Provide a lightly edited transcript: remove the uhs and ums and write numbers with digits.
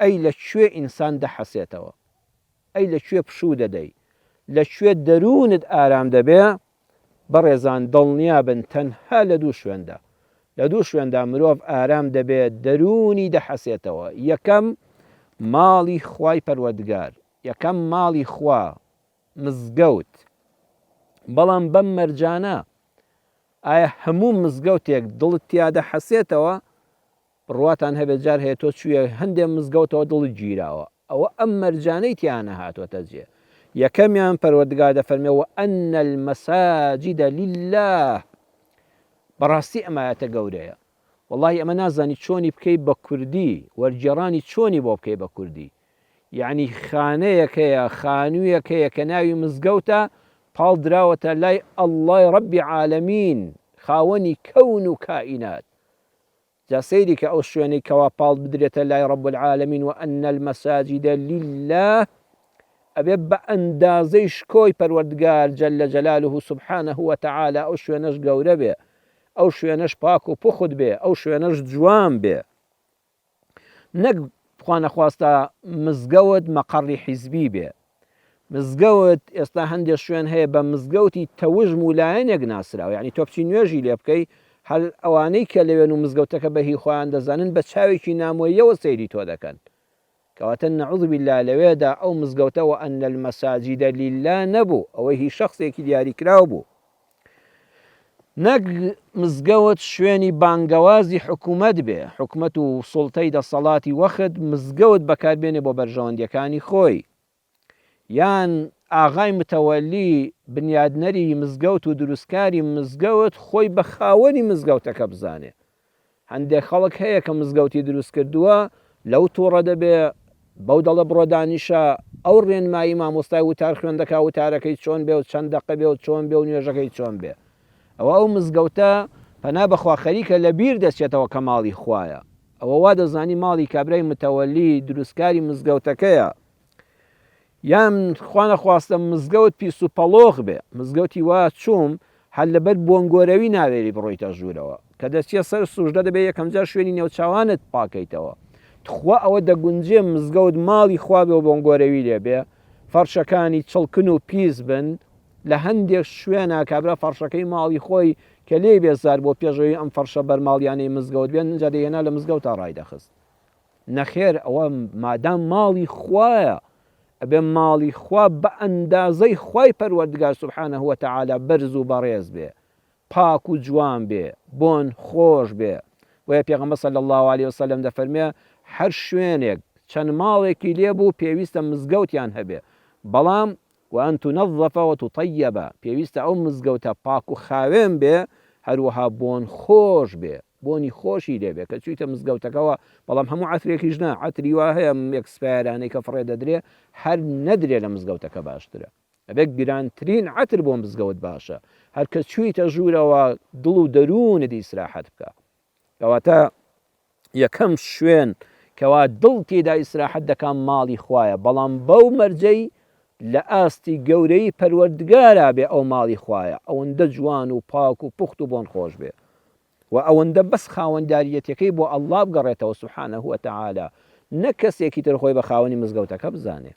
ئەی لە کوێ ئینسان دەحەسێتەوە؟ ئەی لە کوێ پشوو دەدەی؟ لە کوێ دەروونت ئارام دەبێ؟ بەڕێزان دڵنیابن تەنها لە دوو شوێندا، لە دوو شوێندا مرۆڤ ئارام دەبێ دەروونی دەحەسێتەوە، یەکەم، ماڵی خوای پەروەردگار، یەکەم ماڵی خوا، مزگەوت، بەڵام بەم مەرجانە، ئایا هەموو مزگەوتێک دڵت تیا دەحەسێتەوە؟ بڕواتان هەبێت جار هەیە تۆ چوویە هەندێ مزگەوتەوە دڵت گیراوە ئەوە ئەم مەرجانەی تیا نەهاتۆتە جێ یەکەمیان پەروەردگار دەفەرمێ وان المساجد للە بەڕاستی ئەم ئایەتە گەورەیە وەڵاهی ئەمە نازانی چۆنی بکەی بە کوردی وەرگێڕانی چۆنی بۆ بکەی بە کوردی یعنی خانەیەک هەیە خانوویەک هەیە کە ناوی مزگەوتە پاڵ دراوەتە لای ئەڵڵای ڕەبی عالەمین خاوەنی کەون و کائینات جا سەیری کە ئەو شوێنەی کەوا پاڵ بدرێتە لای رب العالمین وان المساجد للە ئەبێ بە ئەندازەی شکۆی پەروەردگار جل جلاله سبحانه وتعالی ئەو شوێنەش گەورە بێ ئەو شوێنەش پاک و پوخت بێ ئەو شوێنەش جوان بێ نەک خوانەخواستە مزگەوت مەقەڕی حیزبی بێ مزگەوت ئێستا هەندێ شوێن هەیە بە مزگەوتی تەوژم و لایەنێک ناسراوە یعنی تۆ بچی نوێژی لێ بکەی هەر ئەوانەی کە لەوێن و مزگەوتەکە بە هی خۆیان دەزانن بە چاوێکی نامۆییەوە سەیری تۆ دەکەن کەواتە نعوذ باللە لەوێدا ئەو مزگەوتە وان المساجد للە نەبوو ئەوەی هی شەخسێکی دیاریکراو بوو نەک مزگەوت شوێنی بانگەوازی حکومەت بێ، حکومەت و سوڵتەی دەسەڵاتی وەخت مزگەوت بەکاربێنێ بۆ بەرژەوەندیەکانی خۆی، یان ئاغای متەوەلی بنیادنەری مزگەوت و دروستکاری مزگەوت خۆی بە خاوەنی مزگەوتەکە بزانێ. هەندێک خەڵک هەیە کە مزگەوتی دروست کردووە لەو توڕە دەبێ بەو دەڵێ بڕۆ دانیشە ئەو ڕێنمایی مامۆستای وتار خوێن دەکا وتارەکەی چۆن بێ و چەند دەقە بێ و چۆن بێ و نوێژەکەی چۆن بێ ئەوە ئەو مزگەوتە پەنا بەخوا خەریکە لە بیر دەچێتەوە کە ماڵی خوایە ئەوە وا دەزانی ماڵی کابرای متەوەلی دروستکاری مزگەوتەکەیە یان خوانەخواستە مزگەوت پیس و پەڵۆخ بێ، مزگەوتی وا چووم هەر لەبەر بۆنگۆرەوی ناوێری بڕۆیتە ژوورەوە، کە دەچیە سەر سوژدە دەبێ یەکەمجار شوێنی نێوچاوانت پاکەیتەوە، تخوا ئەوە دەگونجێ مزگەوت ماڵی خوا بێ و بۆنگۆرەوی لێ بێ، فەرشەکانی چڵکن و پیس بن، لە هەندێک شوێنا کابرا فەرشەکەی ماڵی خۆی کە لێی بێزار بووە پێش ئەوەی ئەم فەرشە بەرماڵیانەی مزگەوت بێن ئینجا دەیهێنا لە مزگەوتا ڕایدەخست. نەخێر ئەوە مادام ماڵی خوایە ئەبێ ماڵی خوا بە ئەندازەی خوای پەروەردگار سبحانە وتعالی بەرز و بەڕێز بێ پاک و جوان بێ بۆن خۆش بێ بۆیە پێغەمبەر صلی اللە علیە وسلم دەفەرمێ هەر شوێنێک چەند ماڵێکی لێ بوو پێویستە مزگەوتیان هەبێ بەڵام وان تنظف وتطیب پێویستە ئەو مزگەوتە پاک و خاوێن بێ هەروەها بۆن خۆش بێ بۆنی خۆشی لێ بێ کە چویتە مزگەوتەکەوە بەڵام هەموو عەترێکیش نا عەتری وا هەیە expire انەی کە فڕێ دەدرێ هەر نەدرێ لە مزگەوتەکە باشترە ئەبێ گرانترین عەتر بۆ مزگەوت باشە هەر کە چویتە ژوورەوە دڵ و دەروونت ئیسراحەت بکە کەواتە یەکەم شوێن کەوا دڵ تێدا ئیسراحەت دەکا ماڵی خوایە بەڵام بەو مەرجەی لە ئاستی گەورەی پەروەردگارا بێ ئەو ماڵی خوایە ئەوەندە جوان و پاک و پوخت و بۆن خۆش بێ و ئەوەندە بەس خاوەنداریەتەکەی بۆ ئەڵڵا بگەڕێتەوە سبحانە وتعالی نەک کەسێکی تر خۆی بە خاوەنی مزگەوتەکە بزانێ.